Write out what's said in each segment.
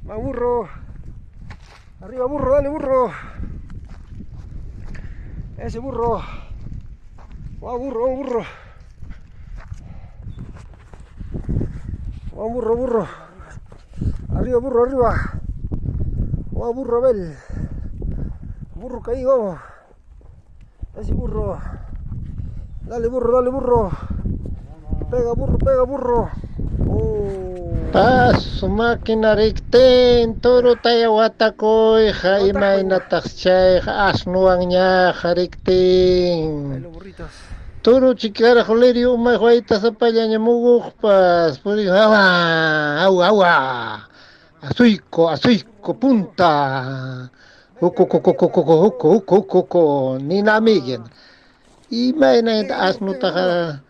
Va burro. Arriba burro, dale burro. Ese burro. Va burro, va burro. Va burro, burro. Arriba burro, arriba. Va burro, Abel. Burro caído, vamos. Ese burro. Dale burro, dale burro. Pega burro, pega burro. Oh. Paso máquina riktin turutaya watakuyqa imaynataq chayqa asnuwan ñaqa riktin. Turu chikaraq lirio umay waytasapallaña muguqpas purin awa awa awa asuyko asuyko punta huku huku huku huku huku huku ninamigin imaynata asnutaqa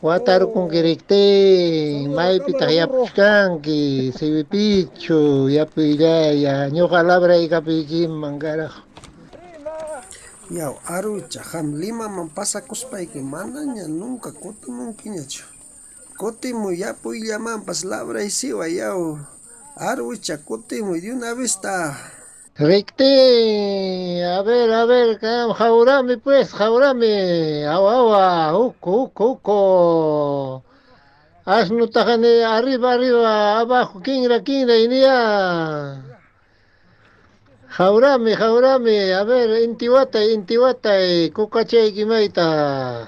watarqunki riktin maypitaq yapuchkanki siwipichu yapuyllaya ñuqa labraykapuykiman carajo. Yaw, arucha, qam Limaman pasakuspayki manaña nunca kutimunkiñachu. Kutimuy yapuyllamanpas labraysiway yaw. Arucha, kutimuy de una vez ta. Riktin, a ver, jawrami pues, jawrami, awa, awa, huku, huku, huku. Asnutaqa ni arriba, arriba, abajo, kinra, kinra, iniya. Jawrami, jawrami, a ver, intiwatay, intiwatay, kukachayki mayta.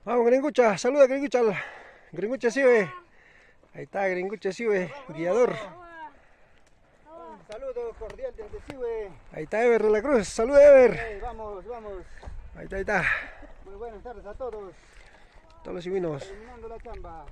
Vamos, gringucha, saluda, gringucha. Gringucha Siwe. Ahí está, gringucha Siwe, guiador. Un saludo cordial desde Siwe. Ahí está Ever de la Cruz. Saluda, Ever. Hey, vamos, vamos. Ahí está, ahí está. Muy buenas tardes a todos. Todos los siwinos. Terminando la chamba.